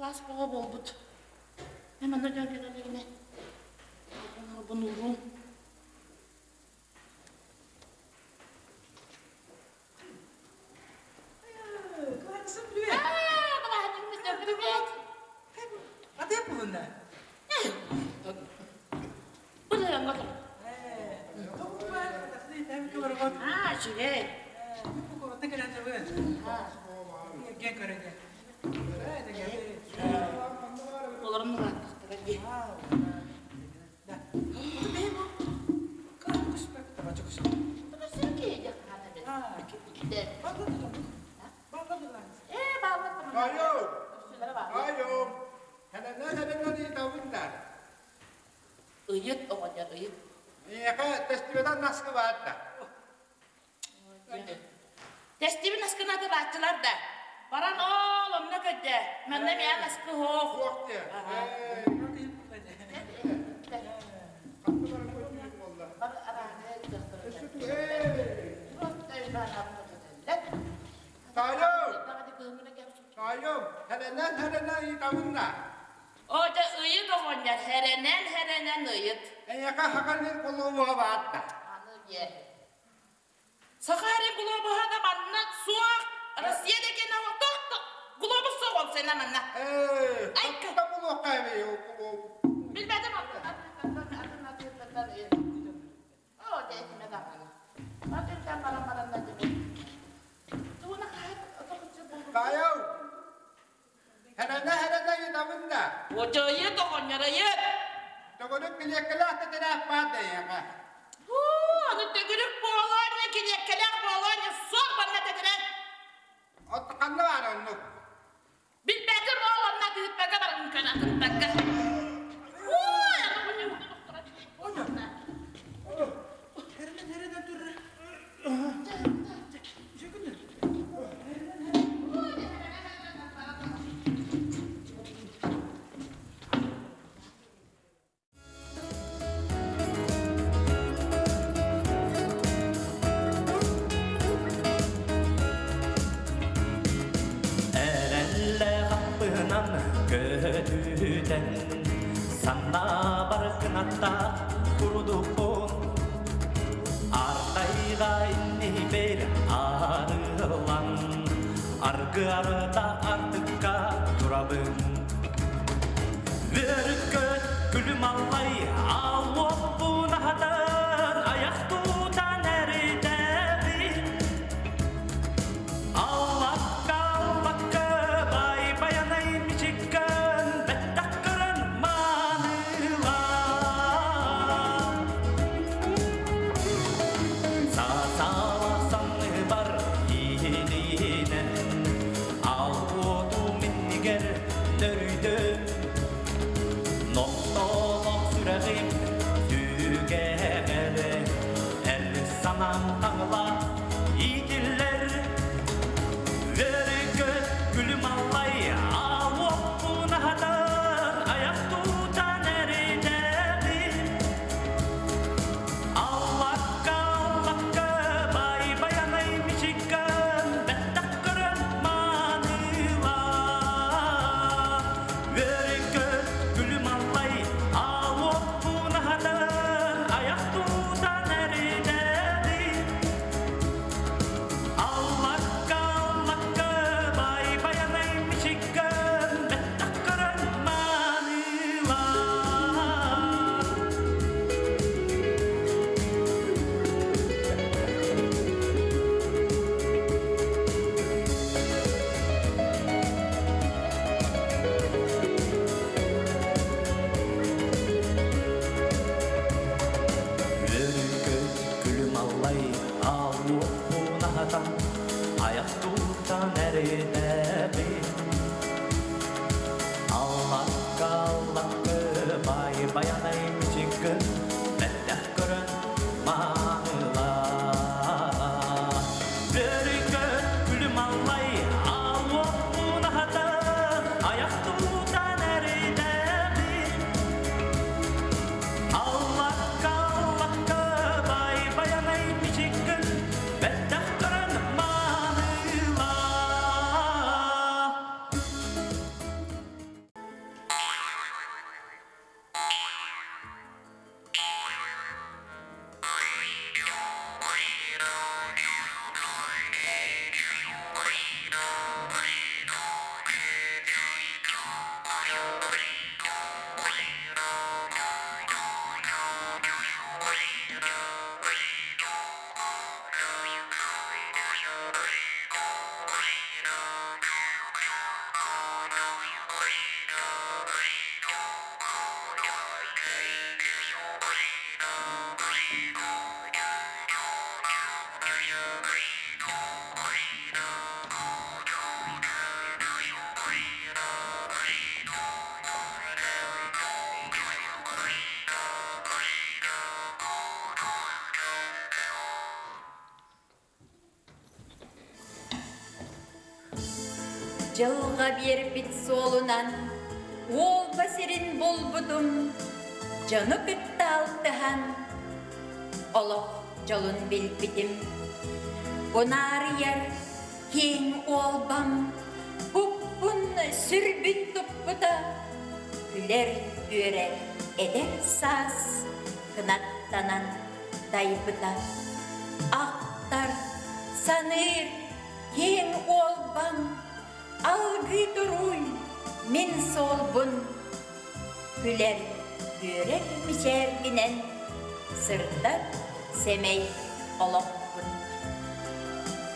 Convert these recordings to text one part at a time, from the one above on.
Сылаас бөҕө буолбут. Мин манна дьон кэлэллэринэ албын уурун. Привет! Аты булунна. Аа, үчүгэй. Олорун улааттахтара дии. Айо! Айо! Хэнэнэн хэнэнэн ыытабын да. Ыйыт оҕонньор ыйыт. Миэхэ тестибэтэн наскы баар да. Тестибин наскыны атылааччылар да. Баран ол онно көддө. Манна миэ наскы хоох. Суох диэ. Таайым! Таайым! Хэнэнэн хэнэнэн ыытабын да. О, дьэ ыйыт оҕонньор, хэрэнэн хэрэнэн ыйыт. Эйиэхэ хахалыыр кулууһа баар да. Аны дьэ. Сахарин глобуһа да манна суох. Россия да кэнэ тоқ глобус суох ол сена манна. Ээ, Айка. та булуохха эбий ол кулуубу. Билбэтим О, дэтиме даҕаны. Атын баран баран да Тугуна хаһыт отохуччу буолбут. Таайым! Хэнэнэ хэнэнэ ыытабын да. Очо ыйыт оҕонньор ыйыт. Төгүрүк килиэккэлээх тэтэрээк баар да эйиэхэ. Аны төгүрүк буолуон килиэккэлээх буолуон суох манна тэтэрээк. От ханна баар оннук? Билбэтим ол онно атыыппакка баран көн атыыппакка. Эрэллэ хаппынан көтүтэн саннабар кынаттаах курдукпун Артайга иннибер арылан аргы-арда артыкка турабын Үөрүккөт күлүм аллай ауоппун аһатан аяқ тутан эридэбин Аллакка аллакка бай баянай мичиккэн бэттаккырын маанылаа Саасала санныбар иһининэн алуоту миннигэр нөрүйдө Нохтолох сүрэҕим түгэҕэр эр санаам таҥыла иитиллэр Үөрүкөт күлүм аллай ауоппун аһатан аяқ тутан эридэбин Аллакка аллакка бай баянай мичиккэн бэттэх көрөн маанылаа. Дьылҕа биэрбит суолунан Уолба сирин булбутум, дьону кытта алтыһан олох дьолун билбитим. Унаарыйар киэҥ уолбам куппун сүрбүн туппута, күлэр-үөрэр эдэр саас кынаттанан дайбыта. Ахтар, саныыр киэҥ уолбам алгыы туруй мин суолбун күлэр үөрэр мичээргинэн сырдат сэмэй олохпун.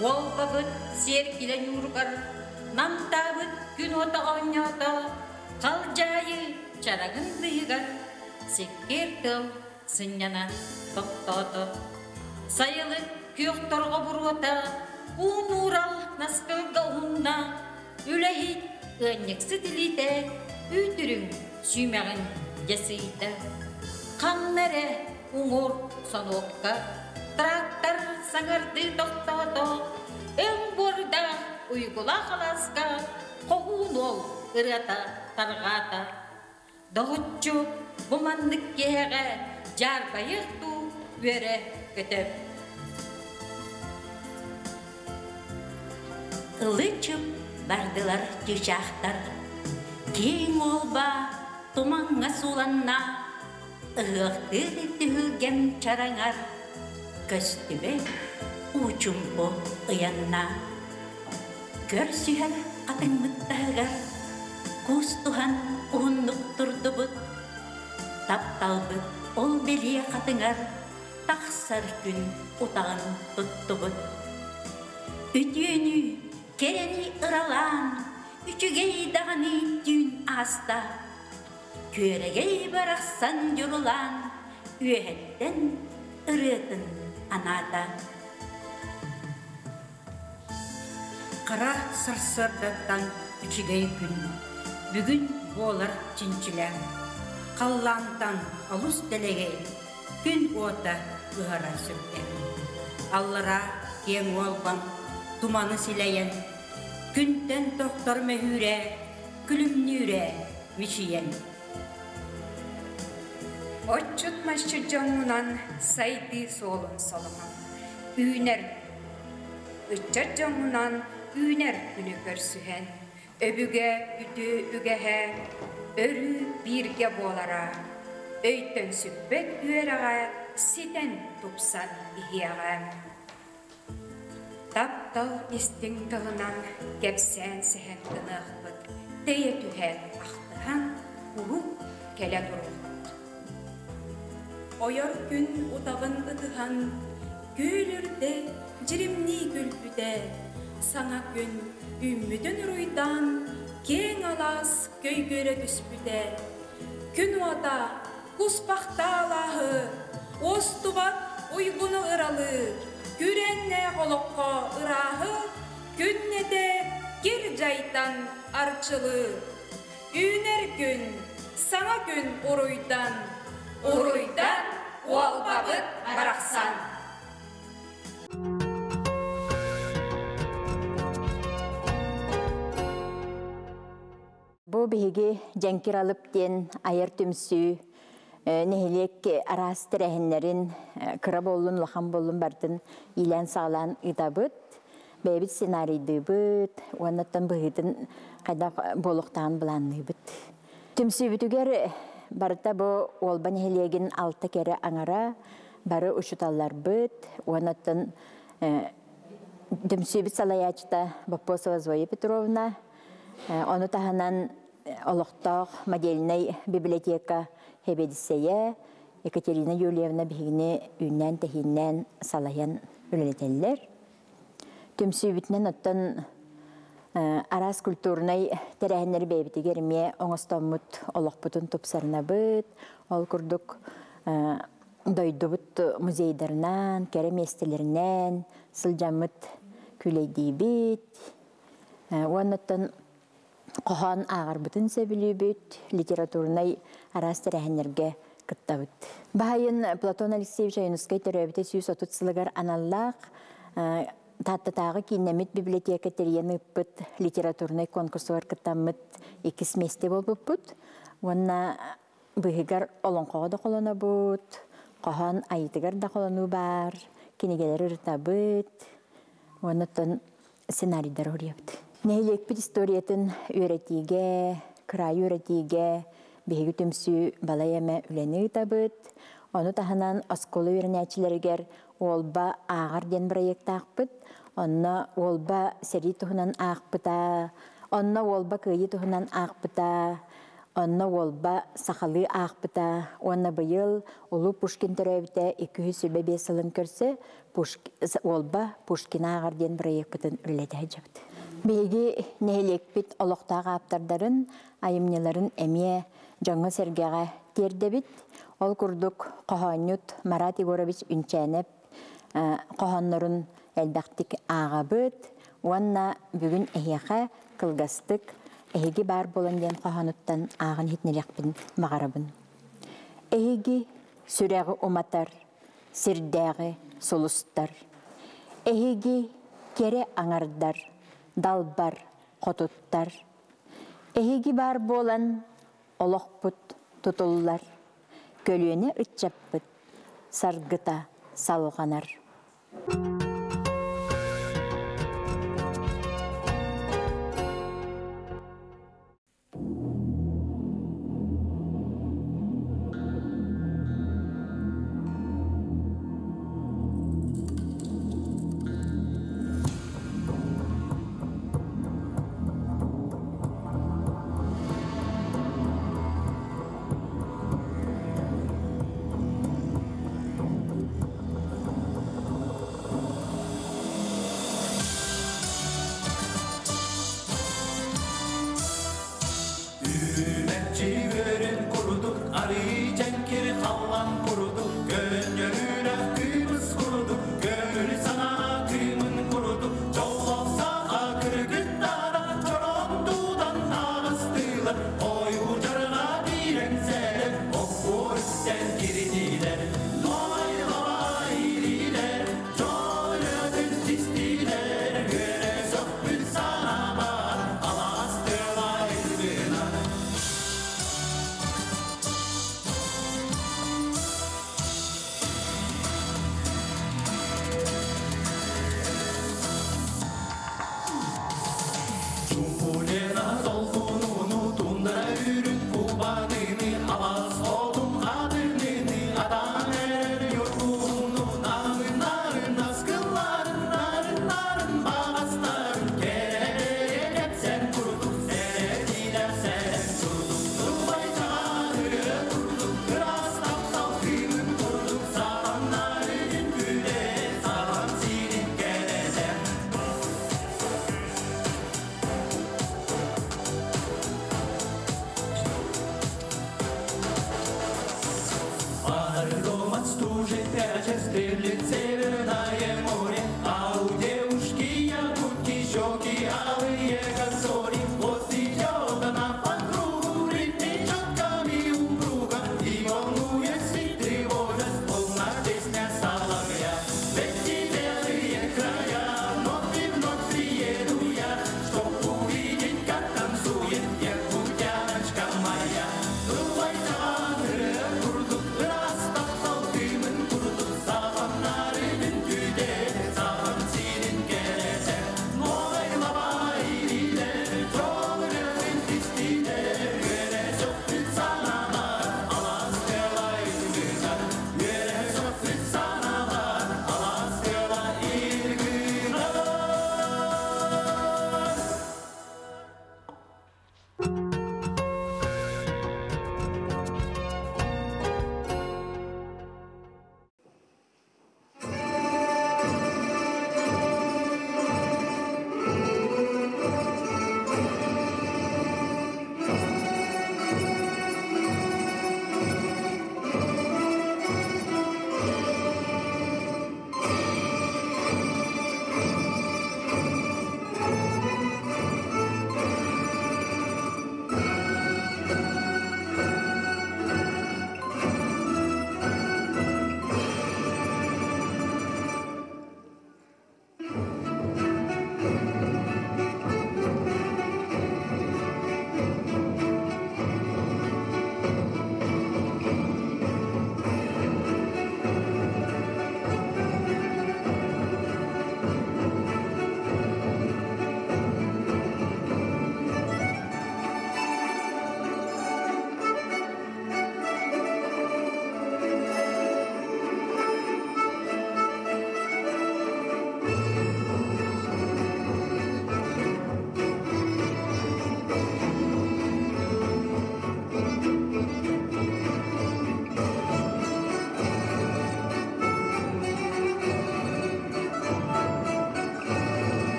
Уолбабыт сиэркилэ ньууругар намтаабыт күн уота оонньоото, халдьаайы чараҥын быыһыгар сиккиэр тыал сынньана тохтоото. Сайылык күөх торҕо буруота уун-уурал наскылга уһунна, үлэһит ыанньыксыт илиитэ үүтүрүҥ сүүмэҕин дьэ сыыйда. Ханна эрэ уҥуор сонуокка трактор саҥардыы тохтоото, өҥ буордаах уйгулаах алааска хоһуун уол ырыата тарҕаата. Доһуччу бу маннык киэһэҕэ дьаарбайыах дуу үөрэ көтөр. Ылы-чып бардылар чыычаахтар, киэҥ уолба тумаҥҥа сууланна, ыһыахтыыр түһүлгэм чараҥар көстүбэт уу-чумпу ыйанна. Көрсүһэр хатыҥмыт таһыгар куустуһан уһуннук турдубут, тапталбыт ол бэлиэ хатыҥар тахсар күн утаҕын туттубут. Үтүөнү, кэрэни ыралаан, үчүгэй даҕаны түүн ааста. Күөрэгэй барахсан дьурулаан, үөһэттэн ырыатын анаата. Хара сарсыардаттан үчүгэй күн бүгүн буолар чинчилээх. Халлаантан олус дэлэгэй күн уота ыһара сүрдээх. Аллараа киэҥ уолбам туманы силэйэн, күнтэн тохтор мөһүүрэ, күлүмнүүрэ мичийэн. Отчут-масчыт дьоҥҥунан сайдыы суолун солоһон, үүнэр Ыччат дьоҥҥунан үүнэр күнү көрсүһэн, өбүгэ үтүө үгэһэ өрүү бииргэ буолара, өйтөн сүппэт үөрэҕэ ситэн тупсан иһиэҕэ. Таптал истиҥ тылынан кэпсээн-сэһэн гыныахпыт, тэйэ түһэн ахтыһан куруук кэлэ туруохпут. Ойор күн утаҕын ытыһан, күөл үрдэ дьиримнии күлбүтэ, саҥа күн үүммүтүн уруйдаан, киэҥ алаас көйгүөрэ түспүтэ. Күн уота куспахтаалааһы, уостубат уйгуну ыралыы, күрэннээх олоххо ырааһы, күннэтэ кир дьайтан арчылыы. Үүнэр күн, саҥа күн уруйдан, уруйдан уолбабыт барахсан. Бу биһиги Дьэҥкир Алып диэн айар түмсүү нэһилиэк араас тэрээһиннэрин кыра буоллун, улахан буоллун бартын иилээн-саҕалаан ыытабыт. Бэйэбит сценарийдыыбыт уоннаттан быһыытын хайдах буолуохтааҕын былаанныыбыт. Түмсүүбүтүгэр барыта бу Уолба нэһилиэгин алта кэрэ аҥара бары учуталларбыт уоннаттан түмсүүбүт салайааччыта Боппосова Зоя Петровна, ону таһынан олохтоох модельнай библиотека сэбиэдиссэйэ Екатерина Юлиевна биһигини үүннээн-тэһииннээн салайан үлэлэтэллэр. Түмсүүбүтүнэн оттон араас культурнай тэрээһиннэри бэйэбитигэр эмиэ оҥостоммут олохпутун тупсарынабыт. Ол курдук дойдубут музейдарынан, кэрэ миэстэлэринэн сылдьаммыт күүлэйдиибит. Уоннаттан хоһоон ааҕарбытын сөбүлүүбүт, литературнай араас тэрээһиннэргэ кыттабыт. Баһайын Платон Алексеевич Ойуунускай төрөөбүтэ 130 сылыгар аналлаах Тааттатааҕы кииннэммит библиотека тэрийэн ыыппыт литературнай конкурсугар кыттаммыт иккис миэстэ буолбуппут. Уонна быыһыгар олоҥхоҕо да холонобут, хоһоон айыытыгар да холонуу баар, кинигэлэри ырытабыт, уонна оттон сценарийдары уруйабыт. Нэһилиэкпит историятын үөрэтиигэ, кыраайы үөрэтиигэ биһиги түмсүү балай эмэ үлэни ыытабыт. Ону таһынан оскуола үөрэнээччилэригэр Уолба ааҕар диэн бырайыактаахпыт. Онно Уолба сэрии туһунан аахпыта, онно Уолба кыайыы туһунан аахпыта, онно Уолба сахалыы аахпыта уонна быйыл Улуу Пушкин төрөөбүтэ 225 сылын көрсө Уолба Пушкин ааҕар диэн бырайыакпытын үлэлэтэ сылдьабыт. Биһиги нэһилиэкпит олохтоох ааптардарын айымньыларын эмиэ дьоҥҥо-сэргэҕэ тиэрдэбит. Ол курдук хоһоонньут Марат Егорович Үнчээнэп хоһооннорун элбэхтик ааҕабыт уонна бүгүн эһиэхэ кылгастык Эһиги баар буолан диэн хоһоонуттан ааҕан иһитинэриэхпин баҕарабын. Эһиги сүрэҕи уматар, сирдээҕи сулустар. Эһиги кэрэ аҥардар, далбар хотуттар. Эһиги баар буолан олохпут тутуллар, көлүөнэ ыччаппыт саргыта салҕанар. Үүмэччи үөрүн курдук, арыы дьэҥкир халлан курдук, көнньөрүүлэх кыыбыс курдук, көҥүл санаа кыымын курдук, дьоллоох саха кыргыттара чороҥдуутан таҕыстылар, ойуур дьарҕа биирэҥсэлэр, оккуор үстэн кирдилэр, Ной-лабай илиилэр, дьон өтүн тистилэр, үөрэ сөхпүт санаабар, алаас тыала ыргынан. Чумпулена долгунуну тундра үрүн кубаныны алас отун хадыныны адан эрэр yorgununu намын нарын аскыларын нарын нарын багастарын керебе кепсен курдук серетилер серен турдук тулбай чаҕаны курдук ыраас таптал кыымын курдук саҕаннарын күлэ саҕан сирин кэрэтэ. По стужи прячет стрелит северное море, а у девушки якутки щеки алые, как зори. Вот идет она по кругу, в ритме четками упруга, и волнуясь и тревожась, полна песня соловья. В эти белые края вновь и вновь приеду я, чтоб увидеть, как танцует якутяночка моя. Тулбай чаҕаны курдук ыраас таптал кыымын курдук саҕаннарын күдэ саҕан сирин кэрэтэ. Нуоҕай-лабай илиилэр, дьол ырыатын тистилэр, үөрэ сөхпүт санаалар, алаас тыала илгинэр. Үөрэ сөхпүт санаалар, алаас тыала илгинэр.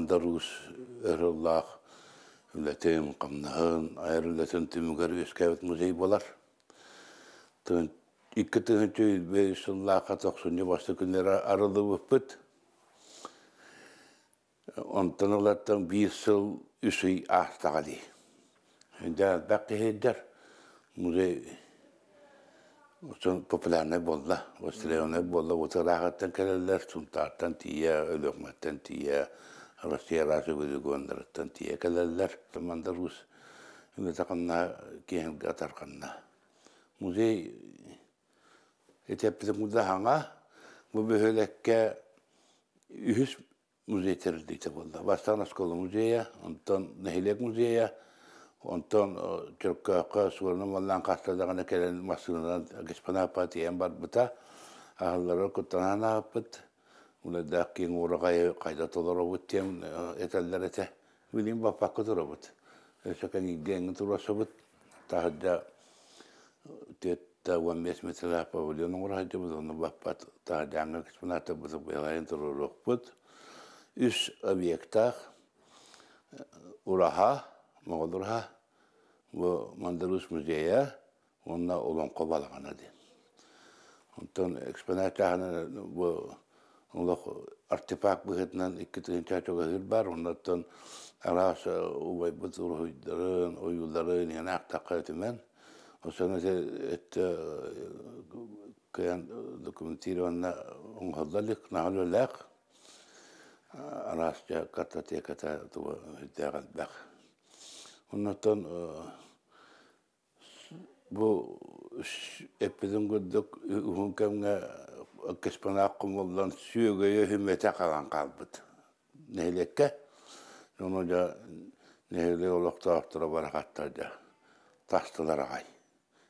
Мандар Уус өр сыллаах үлэтин, хамнаһын, айар үлэтин түмүгэр үөскээбит музей буолар. 2005 сыллаахха тохсунньу бастакы күннэрэ арыллыбыппыт. Онтон ылаттан биир сыл үс ый аастаҕа дии. Дьэ элбэх киһи музей популярнай буолла, востребованный буолла. Утарааҕыттан кэлэллэр, Сунтаартан тиийэ, Өлүөхүмэттэн тиийэ, Россия араас регионнарыттан тиийэ кэлэллэр. Мандар Уус үлэтэ ханна киэҥ тарҕанна. Музей ити эппитим курдук хаҥа бу бөһүөлэккэ үһүс музей тэриллиитэ буолла. Бастаан оскуола музейа, онтон нэһилиэк музейа, онтон Чөркөөххө суорунан маллаан хаста даҕаны кэлэн массыынанан экспонаппа тиийэн барбыта. Аһыллары куттанан ааһыппыт. Улардаах киэҥ уораҕайы хайда толоробут диэн этэллэр этэ. Билигин баппакка турабыт. Өссө кэҥииргэ эҥин туруорсабыт. Таһырдьа 45 метрэлээх павильон оҥоро сылдьабыт, онно баппат таһырдьааҥҥы экспонаттарбытын быһалайан туруоруохпут. Үс объектаах ураһа, Моҕол ураһа, бу Мандарус музейа уонна Олоҥхо балаҕана диэн. Онтон экспонат чааһынан бу олох артефакт быһыытынан 2000 чугаһыыр баар, оннуттан араас убайбыт уруһуйдарын, ойууларын иһэн аахтахха үтүмэн. Осону өттө кыайан документированно оҥоһулла илик, наһаа үлэлээх. Араас картотеката туга сүрдээх элбэх. Оннуттан Бу эппитим курдук уһун кэмҥэ экспонат хомуллан сүөгэйэ үһүмэтэ хаалан хаалбыт нэһилиэккэ. Ону дьэ нэһилиэк олохтоохторо барахаттар дьэ тастылар аҕай.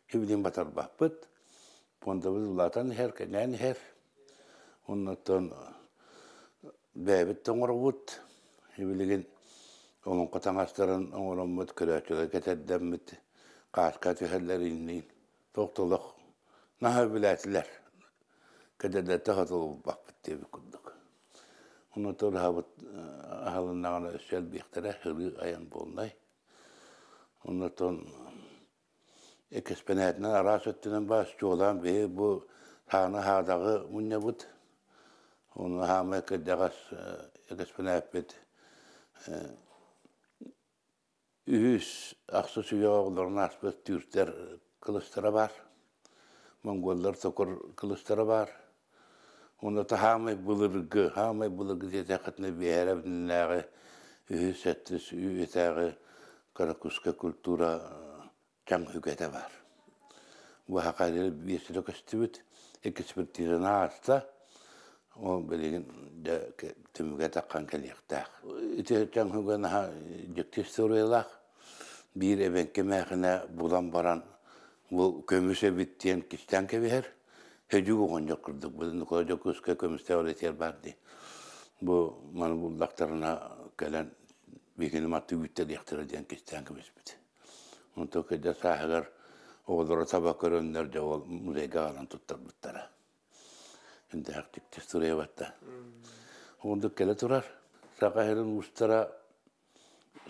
Сибилигин батарбаппыт. Пуондабыт улаатан иһэр, кэҥээн иһэр. Оннуттан Бэйэбит да оҥоробут. Билигин олоҥхо таҥастарын оҥороммут, көрөөччүлэр кэтэрдэммит, хааска түһэллэр инниин туох да олох наһаа үбүлээтилэр. Кэдэрдэртэ хотулубаппыт диэбит курдук. Онон тураһабыт аһылыннаҕына өссө элбиэхтэрэ, ырыы айан буолнай. Оннотон Экэспэнээтинэн араас өттүнэн баар чуолаан биһиги бу сааны хаадаҕы мунньабыт. Ону хаамай кырдьаҕас экэспэнээппит үһүс ахсыс үйэҕэ олорон ааспыт түүртэр кылыстара баар. Монголлар токур кылыстара баар. Уонна хаамай былыргы, хаамай былыргы диэтэххитинэ Биэһэрэ бүтүннээҕи үһүс, сэттис үйэтээҕи Каракуска культура чаҥ үгэтэ баар. Бу хахайдары биэсилэ көстүбүт, экспертизаны ааста, ол билигин дьэ түмүгэ таххан кэлиэхтээх. Ити чаҥ үгэ наһаа дьикти историялаах. Биир эбэҥки эмээхинэ булан баран бу көмүс эбит диэн кистээн кэбиһэр. Хөдьүк оҕонньор курдук бу Ньукулай Дьокуускай көмүстээх үлэтигэр баар дии. Бу маны буллахтарына кэлэн биһигини матты үүттэлиэхтэрэ диэн кистээн кэбиспит. Онтон кырдьар сааһыгар оҕолоро таба көрөннөр дьэ ол музейга аҕалан туттарбыттара. Үндээх дьикти Оннук кэлэ турар. Саха сирин уустара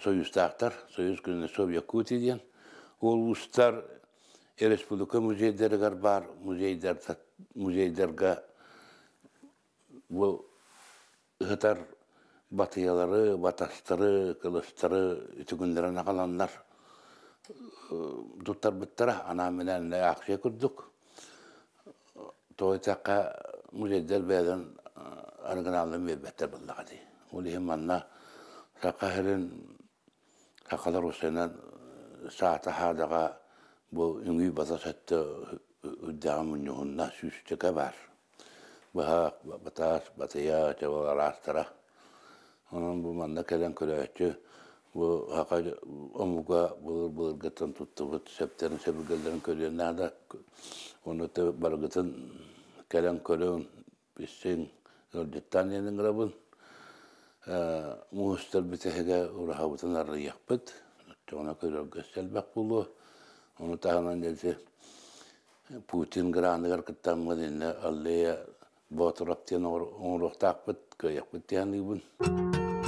союзтаахтар, Союз кузнецов Якутии диэн. Ол уустар республика музейдарыгар баар музейдарга бу ыһытар батыйалары, батастары, кылыстары үтүгүннэрэн аҕаланнар туттарбыттара анаан-минээн акция курдук. Тоҕо диэтэххэ музейдар бэйэлэрин оригиналын биэрбэттэр буоллаҕа дии. Ол иһин манна саха сирин сахалар уопсайынан саата-саадаҕа бу үҥүү батас өттө үрдээҕи мунньуһунна сүүсчэкэ баар. Быһах, батас, батыйа, чабыл араастара. Онон бу манна кэлэн көрөөччү бу саха омуга былыр-былыргыттан туттубут сөптөрүн сөбүгэлэрин көрүөн наада. Ону барыгытын кэлэн көрүҥ, билсиҥ, ыалдьыттаан диэн ыҥырабын. Муустар бүтэһигэ ураһабытын арыйыахпыт. Оччоҕуна көрөргө элбэх буолуо. Ону таһынан дьэ Путин граныгар кыттаммын иннэ аллея Боотурап диэн оҥоруохтаахпыт, кыайыахпыт диэн саныыбын.